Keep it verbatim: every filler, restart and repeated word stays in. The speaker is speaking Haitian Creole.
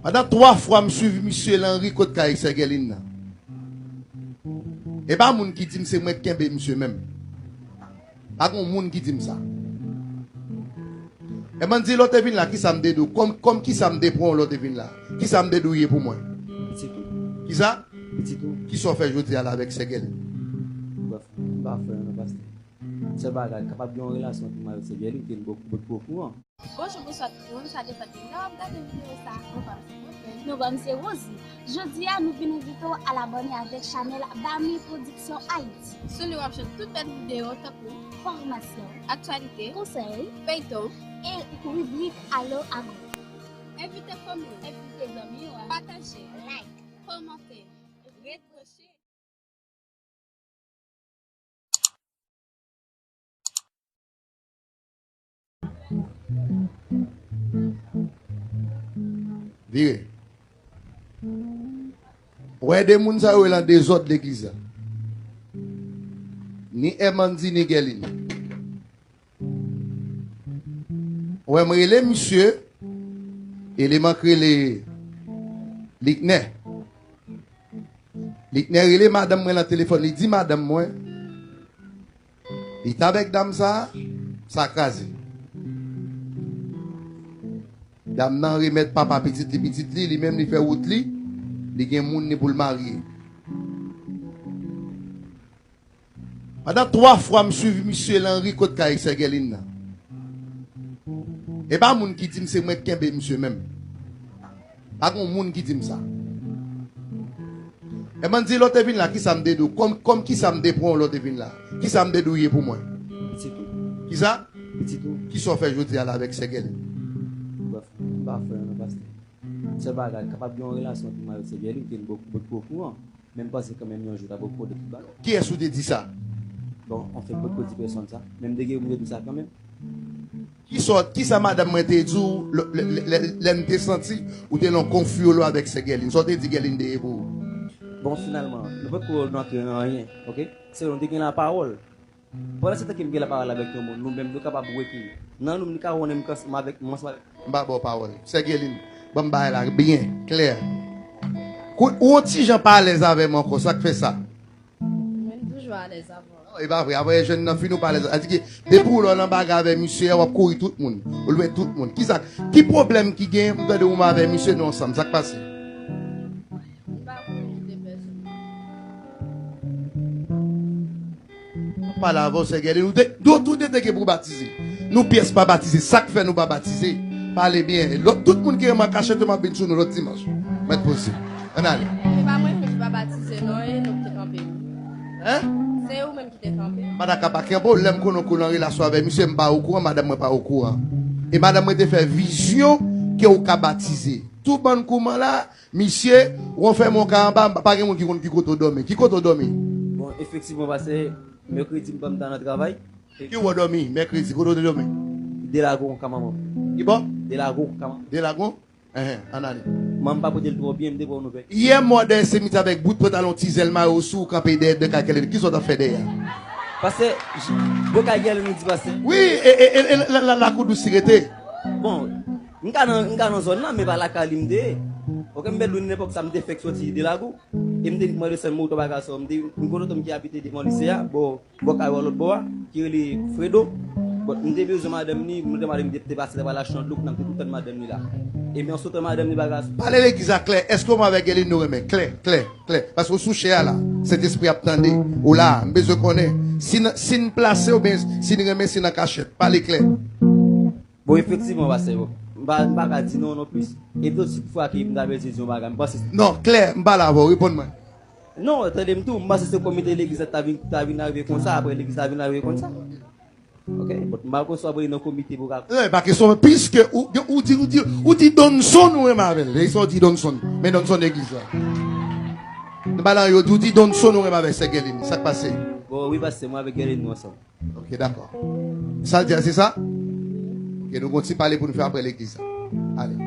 Pandan twa fwa m swiv misye Lanri kot kay Sè Gèlin nan. E pa moun ki di m se mwen k kenbe misye menm. Pa gen moun ki di m sa. E m di lè w te vin la, kisa m te di w? Kòm, kòm kisa m te pran w lè w te vin la? Kisa m te di w ye pou mwen? Pitit ou. Kisa? Pitit ou. Kisa w fè jodi a la avèk Sè Gèlin? Bref, m pa fè anyen non, pastè. Sèl bagay, kapab gen yon relasyon antre mwen avèk Sè Gèlin, ke m poko, poko okouran. Bonjou, bonswa tout moun, sa depann de lè w ap gade videyo sa a, non pa m se Rosie. Non pa m se Rosie. Jodi a, nou vin envite w al abòne avèk chanèl Bami Production Haïti. Sou li w ap jwenn tout bèl videyo tankou enfòmasyon, aktyalite, konsèy, feyton, e ribrik Alo Agro. Envite fanmi w, envite zanmi w, pataje, like, kòmante, retwoche. Vire. Wè de moun sa yo lan dezòd legliz la. Ni Èmanzi, ni Gèlin. Wè m rele misye, e li mank rele Liknè. Liknè rele madanm mwen lan telefòn, li di madanm mwen, li t avèk dam sa, sa kraze. Dam nan remèt papa pitit li, pitit li, li menm li fè wout li, li gen moun li pou l marye. Pandan twa fwa m swiv misye Lanri kot kay Sè Gèlin nan. E pa moun ki di m se mwen k kenbe misye menm. Pa gen moun ki di m sa. E m di lè w te vin la, kisa m te di w? Kòm, kòm kisa m te pran w lè w te vin la? Kisa m te di w ye pou mwen? Pitit ou. Kisa? Pitit ou. Kisa w fè jodi a la avèk Sè Gèlin? Bref, m pa fè anyen non, pastè. Sèl bagay, kapab gen yon relasyon antre mwen avèk Sè Gèlin, ke m poko, poko okouran. Men m panse kanmenm yon jou ta poko de tout bagay. Kiyès ou te di sa? Bon, anfen, m potko di pèsonn sa. Men m te gen pou m te di sa kanmenm. Kisa, kisa madanm mwen te di w lè, lè, lè, lè, lè n te santi ou te nan konfyolo avèk Sè Gèlin? Sa w te di Gèlin te ye pou ou? Bon, finalman, nou potko rantre nan anyen, oke? Se nou te gen lapawòl. Pandan se tan ke m gen lapawòl avèk yon moun, nou menm nou kapab wè ke nan nou, nou ka konnen m ansanm avèk, m ansanm avèk. M pa ba w pawòl. Sè Gèlin, ban m bagay la byen klè. Kou-, ou yon ti jan pa alèz avè m ankò, sa k fè sa? Mwen toujou alèz avè w. Non, e pa vre, apre jèn nan fin ou pa alèz. Sa di ke depi w lè w nan bagay avè misye a, w ap kouri tout moun. Ou lwen tout moun. Kisa, ki pwoblèm ki gen, m tande ou avè misye nou ansanm, sa k pase? M pa konnen de pèsonn. M pale avè w, Sè Gèlin. Nou te, nou tou de te gen pou batize. Nou pyès pa batize. Sa k fè nou pa batize? Pale byen. Lòt, tout moun ki renmen an kachèt yo, m ap vin sou nou lòt dimanch. Mèt poze. Ann ale. Se pa mwen menm ki pa batize, non, e nou ki te kanpe. Hein? Se ou menm ki te kanpe. M pa ta ka pa kanpe w, lè m konnen w kou nan relasyon avè misye, m pa okouran, madanm mwen pa okouran. E madanm mwen te fè vizyon ke w ka batize. Tout bann kouman la, misye, w fè mwen ka anba, pa gen moun ki konn ki kote w dòmi. Ki kote w dòmi? Bon, efektivman, pastè, mèkredi, m pa m ta nan travay. Ki wè w dòmi, mèkredi, kote w te dòmi? Delagon, ka manman m. Ki bò? Delagon, ka manman m. Delagon? Enhen, ann ale. Manman m pa pote l twò byen, m te pran yon nouvèl. Yè m wè w dèyè semityè avèk bout pantalon, ti zèl mayo sou ou, kanpe dèyè de kay Gèlin. Kisa w t ap fè dèyè a? Pastè, j-, bò kay Gèlin nou di pastè. Wi, e, e, e, e, la, la, la, lakou dous li rete. Bon, m ka nan, m ka nan zòn nan, men pa lakay li m te ye. Oke, m bèl loun nenpòt sa, m te fèk sòti Delagon. E m te di k mwen desann moto bagay sa yo, m te, m gen yon tonton m ki abite devan lise a, bò, bò kay ou a lòt bò a, ki rele Fredo. Bon, m te bezwen madanm li, m te madanm li te, te pase la pa la chan dlo, nan m te tou tann madanm li la. E men an sotan madanm li bagay. Pale legliz la klè, èske w avèk Gèlin nou renmen? Klè, klè, klè. Paske w sou chè a la, Sentespri ap tande. Ou la, m bezwen konnen. Si n, si n plase oubyen si n renmen, si n an kachèt. Pale klè. Bon, efektivman, pastè, bon, m pa, m pa ka di non non plis. E tou, si toutfwa ke m ta bezwen di yon bagay, m panse. Non, klè, m pale avè w, reponn mwen. Non, tande m tou, m panse se komite legliz la ta vin, ta vin arive konsa, apre legliz la vin arive konsa. Oke, bon, m pa konn si w ap rele nan komite pou ka. Non, e pa kesyon, piske ou, ou di, ou di, ou di Donson ou renmen avè l. E sa w di Donson, men Donson legliz la. M pale an yo di, ou di Donson ou renmen avè sè Gèlin, sa k pase? Bon, wi, pastè, mwen avèk Gèlin nou ansanm. Ok, dakò. Sa l di a, se sa? Ok, nou gon ti pale pou nou fè apre legliz la. Ale.